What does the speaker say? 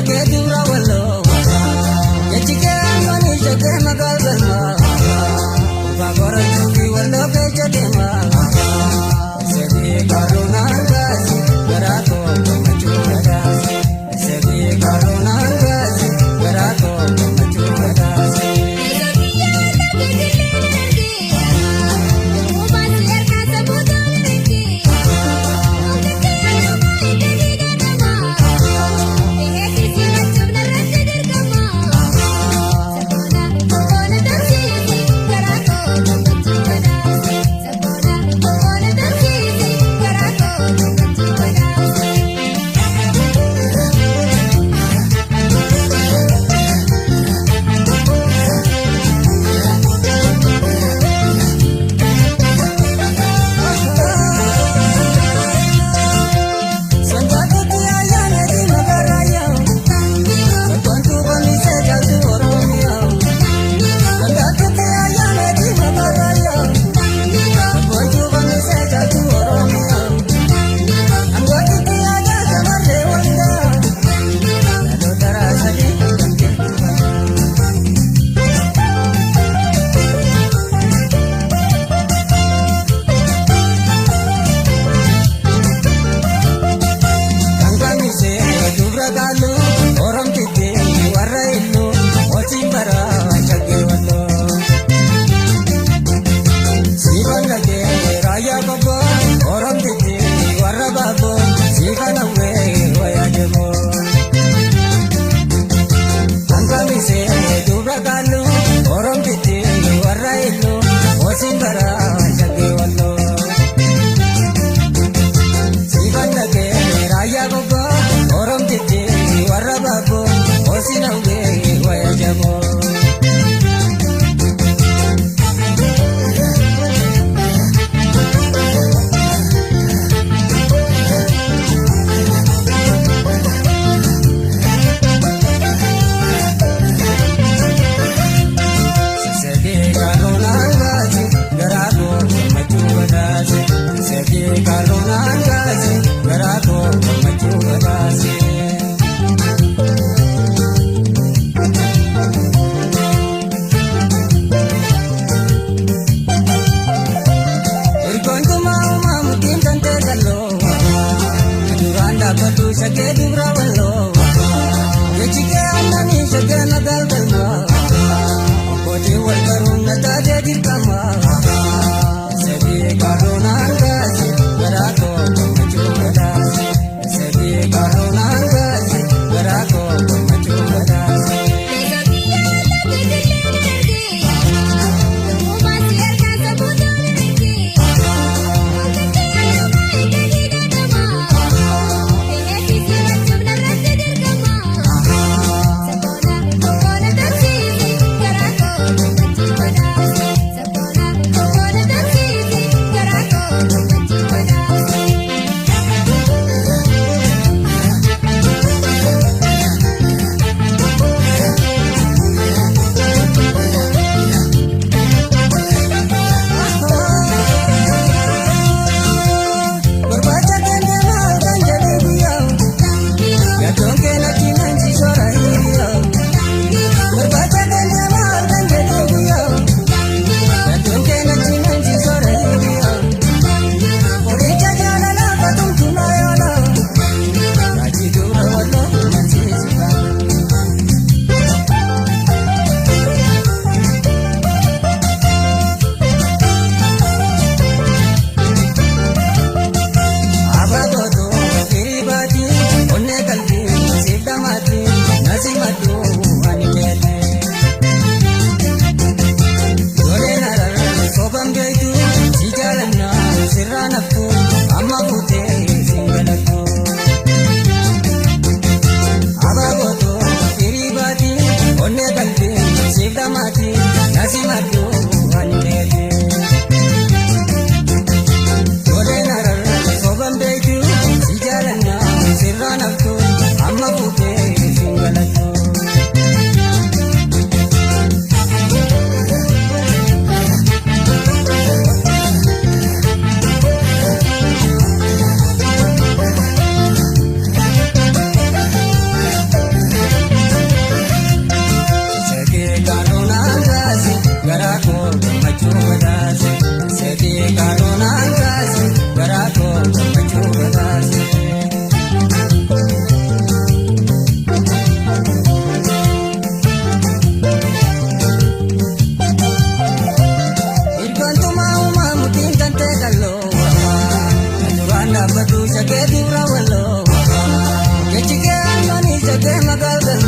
Shakkee dubra walloo. Jechi kee aannanii shakkee magaal galmaa. Kubbaa qorachuu fi walloo keessa deemaa. Sadii karoonaan gaasi garaa koo gammachuu badhaase. Sadii karoonaan gaasi garaa koo gammachuu badhaase. Sandaatatti ayyaanatti magaalaa Sabboontuu komisee jaaltu Oromiyaa. Sandaatatti ayyaanatti magaalaa Sabboontuu komisee jaaltu Oromiyaa. Angootitti aadaa shamarree waldaa. Dhaloota raasanii kan jirtu. Kan kamisee dubra kaaluu Oromtitti warra illuu hojiin bara shaggee walloo. Siifan dhagee raayyaa qobboo Oromtitti warra baaboo siifan hawwee wayaa jeboo. Kan kamisee dubra kaaluu Oromtitti warra illuu hojiin bara shaggee walloo. Siifan dhagee raayyaa qobboo Oromtitti warra baaboo hojiin hawwee wayaa jeboo. Sadii karoonaan gaasi garaa koo gammachuu badhaase. Sadii karoonaan gaasi garaa koo gammachuu badhaase. Ergoon uumaa muktiin kan ta'e kalloo. Duraan dhaabbatu shakkee dubra walloo. Jechi kee aannanii shakkee magaal galmaa. Obbootiin wal baruun na taatee dirqama. Sadii karoonaan gaasi garaa koo gammachuu badhaase. Sadii karoonaan gaasi garaa koo gammachuu badhaase. Magaal galmaa.